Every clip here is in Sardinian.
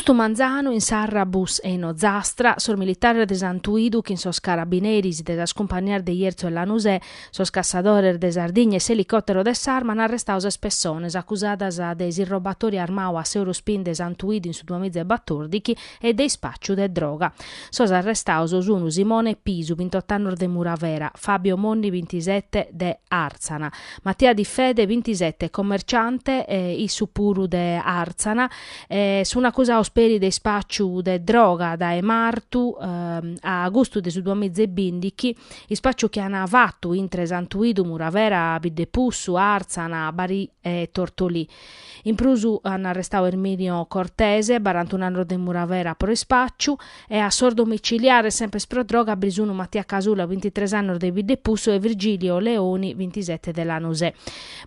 Custu manzanu in Sarrabus e in Ozastra, sos militares de Santu 'Idu chin sos carabineris de sas cumpagnias de Jerzu e Lanusè, sos cassadores de Sardigna e s'elicòtero de s'Arma an arrestadu ses pessones acusadas de s'irrobatòriu armadu a s'Eurospin de Santu 'Idu in su duamiza e batòrdichi e de ispàciu de droga. Sos arrestados sun Simone Pisu, bintot'annos de Muravera, Fabio Monni, bintisete, de Àrtzana, Mattia Di Fede, bintisete, commerciante, issu puru de Àrtzana, e sun acusados peri de ispàciu de droga dae martu a agustu de su duamiza e bìndichi, ispàciu chi an fatu intre Santu 'Idu, Muravera, Biddepussu, Àrtzana, Barì e Tortolì. In prus an arrestadu Erminio Cortese, barantun'annos de Muravera pro ispàciu, e a sos domiciliares semper pro droga bi sun Mattia Casula, bintitres annos de Biddepussu e Virgilio Leoni, bintisete de Lanusè.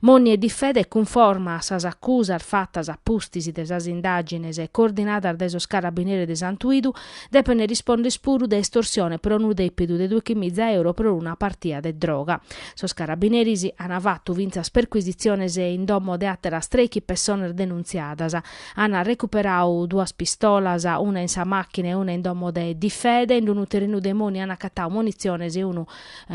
Monni e Di Fede, cunforma a sas acusas fatas a pustis de sas indàgines coordinadas dae sos carabineris de Santu 'Idu, depen risponder puru de estorsione pro unu dèpidu de duechimiza euro pro una partia de droga. Sos carabineris an fatu fintzas perquisitziones in domo de àteras trèichi pessones denuntziadas. An recuperadu duas pistolas, una in sa màchina e una in domo de Di Fede. In unu terrinu de Monni an acatadu munitziones e unu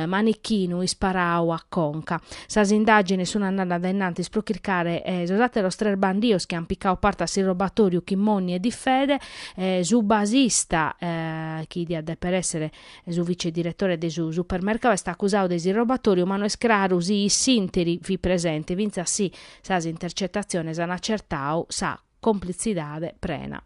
manichinu isparadu a conca. Sas indàgines sun andende a dae innantis pro chircare sos àteros tres bandidos chi an picadu parte a s'irrobatòriu chin Monni e Di Fede. Su basista, chi diat dèpere èssere Su vice diretore de su supermercadu est acusadu de s'irrobatòriu ma no est craru si in s'ìnteri fit presente, fintzas si sas intercetatziones an acertadu sa complitzidade prena.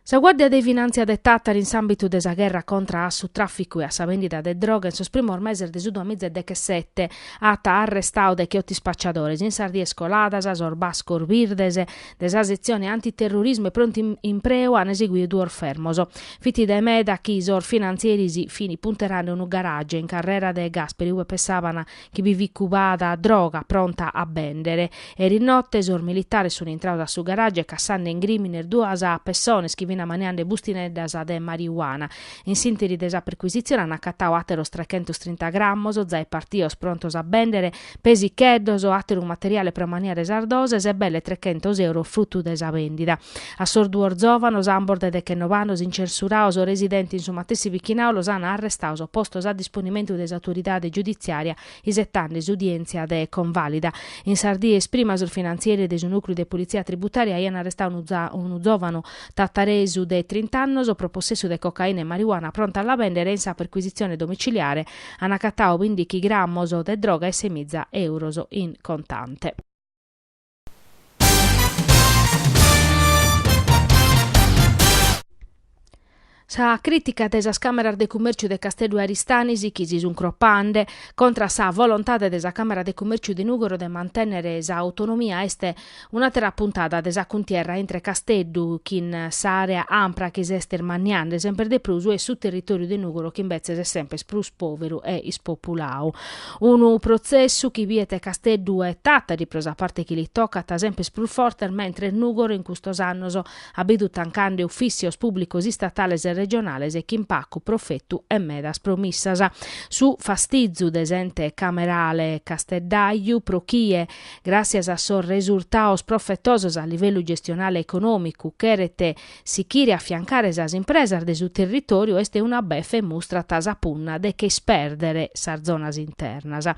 Sa Guàrdia de Finàntzia de Tàtari in s'àmbitu de sa gherra contra a su tràficu e a sa bèndida de droga in sos primos meses de su duamiza e dechesete at arrestadu decheoto ispaciadores. In sas dies coladas sos bascos birdes de sa setzione antiterrorismu e prontu impreu an eseguidu duos fermos. Fit dae meda chi sos finantzieris fin punterande unu garage in carrera de Gasperi ue pessaban chi bi fit cubada droga pronta a bèndere. Eris note sos militares sun intrados a su garage cassande in grìmines duas pessones chi fin ammaniande bustineddas de marijuana. In s'ìnteri de sa percuisitzione an acatadu àteros trechentos-trinta grammos, zai partidos prontos a bèndere, pesicheddos, àteru materiale pro ammaniare sas doses e belle trechentos euros frutu de sa bèndida. A sos duos zòvanos, ambos de dechenoe annos, incensurados, residentes in su matessi bichinadu, los an arrestados, postos a disponimentu de s'autoridade giuditziària, isetande s'udièntzia de convàlida. In sas dies prima sos finantzieris de su nùcleu de politzia tributària aian arrestadu unu zòvanu tataresu de trint'annos pro possessu de cocaina e marijuana pronta a la bèndere e in sa percuisitzione domiciliare an acatadu bìndichi grammos de droga e semiza euros in contante. Sa crìtica de sas Càmeras de Cummèrciu de Casteddu e Aristanis chi si sunt cropande contra sa volontade de sa Càmera de Cummèrciu de Nùgoro de mantènnere s'autonomia est un'àtera puntada de sa cuntierra intre Casteddu chin s'àrea ampra chi s'est ismanniande semper de prus e su territòriu de Nùgoro chi imbetzes est semper prus pòveru e ispopulau. Unu protzessu chi biet Casteddu e Tàtari, pro sa parte chi li tocat, semper prus fortes, mentres Nùgoro in custos annos at bidu tancande ufìssios pùblicos istatales e regionales chin pacu profetu e medas promissas. Su fastizu de s'ente camerale casteddaju pro chie, gràssias a sos resurtados profetosos a livellu gestionale e econòmicu, cheret Sichire a afiancare sas impresas de su territòriu est una befe e mustrat sa punna de che ispèrdere sas zonas internas.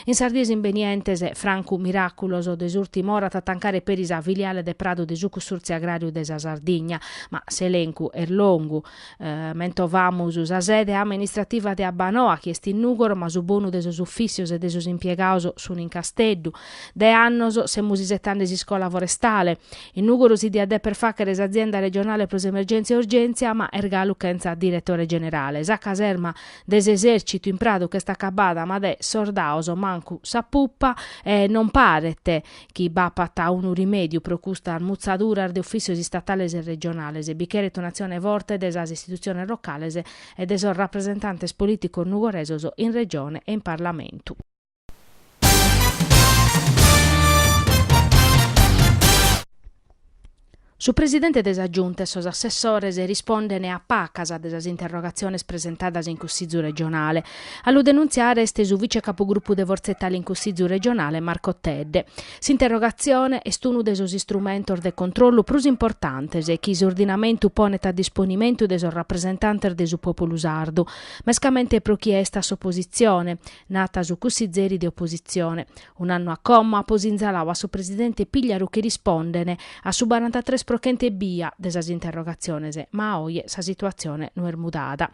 In sas dies imbenientes, francu miràculos de s'ùrtima ora at a tancare peri sa filiale de Pradu de su Cussùrtziu Agràriu de sa Sardigna. Ma s'elencu est longu. Mentovamus sa sede amministrativa de Abbanoa chi est in Nùgoro ma su bonu de sos ufìssios e de sos impiegados sun in Casteddu. De annos semus isetande s'iscola forestale. In Nùgoro si diat dèpere fàghere s'azienda regionale pro s'emergèntzia e urgèntzia, ma est galu chentza diretore generale. Sa caserma de s'esèrcitu in Pradu ch'est acabada ma de sordados mancu sa pupa e non paret chi b'apat unu rimèdiu pro custas mutzaduras de ufìssios istatales e regionales. Bi cheret un'atzione forte de sas istitutziones locales e de sos rapresentantes polìticos nugoresos in Regione e in Parlamentu. Su presidente de sa Giunta e sos assessores rispondene a pacas de sas interrogatziones presentadas in Cussizu regionale. A lu denuntziare est su vicecapogrupu de Fortza Italia in Cussizu regionale Marco Tedde. S'interrogatzione est unu de sos istrumentos de controllu prus importantes chi s'ordinamentu ponet a disponimentu de sos rapresentantes de su pòpulu sardu, mescamente pro chie est a s'opositzione, nat su cussizeri de opositzione. Un'annu a como apo sinzaladu a su presidente Pigliaru chi rispondene a su barantatres pro chentu ebbia de sas interrogatziones, ma a oje sa situatzione no est mudada.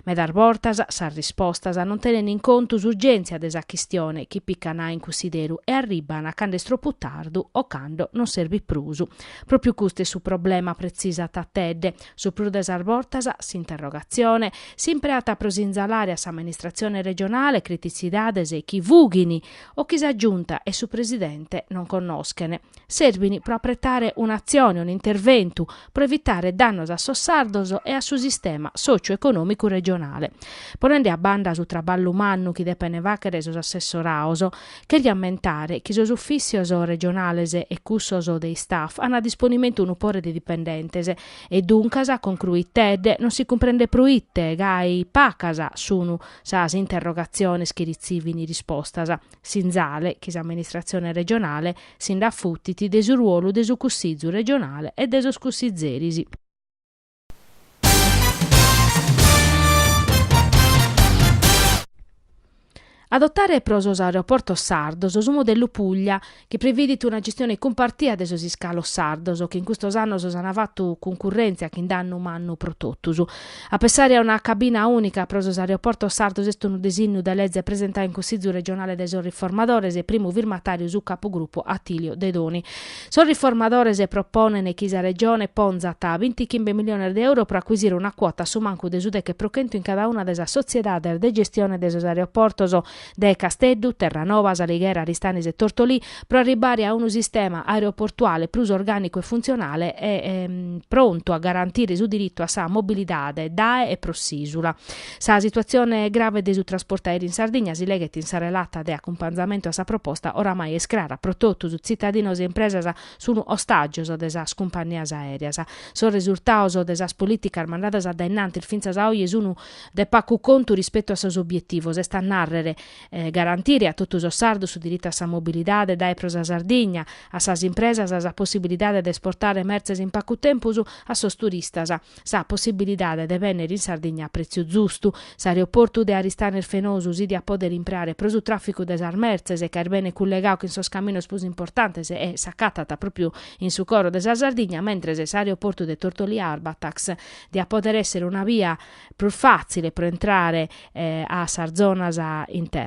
Medas bortas sas rispostas non tenen in contu s'urgèntzia de sa chistione chi pican in cussideru e arribban cando est tropu tardu o cando non serbit prus. Pròpiu custu est su problema, pretzisat Tedde, su prus de sas bortas s'interrogatzione s'impreat pro sinzalare a s'amministratzione regionale crititzidades chi fughin o chi sa Giunta e su Presidente non connoschen. Serbin pro apretare un'atzione, un'interventu, pro evitare dannos a sos sardos e a su sistema sòciu-econòmicu regionale. Ponende a banda su traballu mannu chi depen fàghere sos assessorados, cherjo ammentare chi sos ufìssios regionales e cussos de istaff an a disponimentu unu pore de dipendentes e duncas, concruit Tedde, non si cumprendet proite gai pacas sun sas interrogatziones chi ritzivin rispostas, sinzale chi s'amministratzione regionale si nd'afutit de su ruolu de su Cussizu regionale e de sos cussizeris. Adotare pro sos aeroportos sardos su modellu Puglia, chi previdit una gestione cumpartia de sos iscalos sardos, chi in custos annos s'ant fatu cuncurrèntzia chin dannu mannu pro totus. A pessare a una cabina ùnica pro sos aeroportos sardos est unu disinnu de leze presentadu in Cussizu regionale dae sos Riformadores e primu firmatàriu su capugrupu Attilio Dedoni. Sos Riformadores proponen chi sa Regione ponzat bintichimbe miliones de euro pro acuisire una cuota a su mancu de su deche pro chentu in cada una de sas sotziedades de gestione de sos aeroportos de Casteddu, Terranova, S'Alighera, Aristanis e Tortolì pro arribbare a unu sistema aeroportuale prus orgànicu e funtzionale e prontu a garantire su diritu a sa mobilidade dae e pro s'ìsula. Sa situatzione grave de su trasportu aèreu in Sardigna, si leghet in sa relata de acumpanzamentu a sa proposta, oramai est crara pro totus, tzitadinos e impresas sunt ostàgios de sas cumpannias aèreas. Sos resurtados de sas polìticas mandadas a dae innantis fintzas a oje sunt de pagu contu rispetu a sos obietivos, est a nàrrere, garantire a totu sos sardos su diritu a sa mobilidade dae e pro sa Sardigna, a sas impresas sa possibilidade de esportare mertzes in pagu tempus, a sos turistas sa possibilidade de bènnere in Sardigna a prètziu zustu. S'aeroportu de Aristanis Fenosu si diat pòdere impreare pro su tràficu de sas mertzes, ca est bene cullegadu chin sos caminos prus importantes e s'acatat pròpiu in su coro de sa Sardigna, mentres s'aeroportu de Tortolì Arbatax diat pòdere èssere una via prus fàtzile pro intrare a sas zonas internas.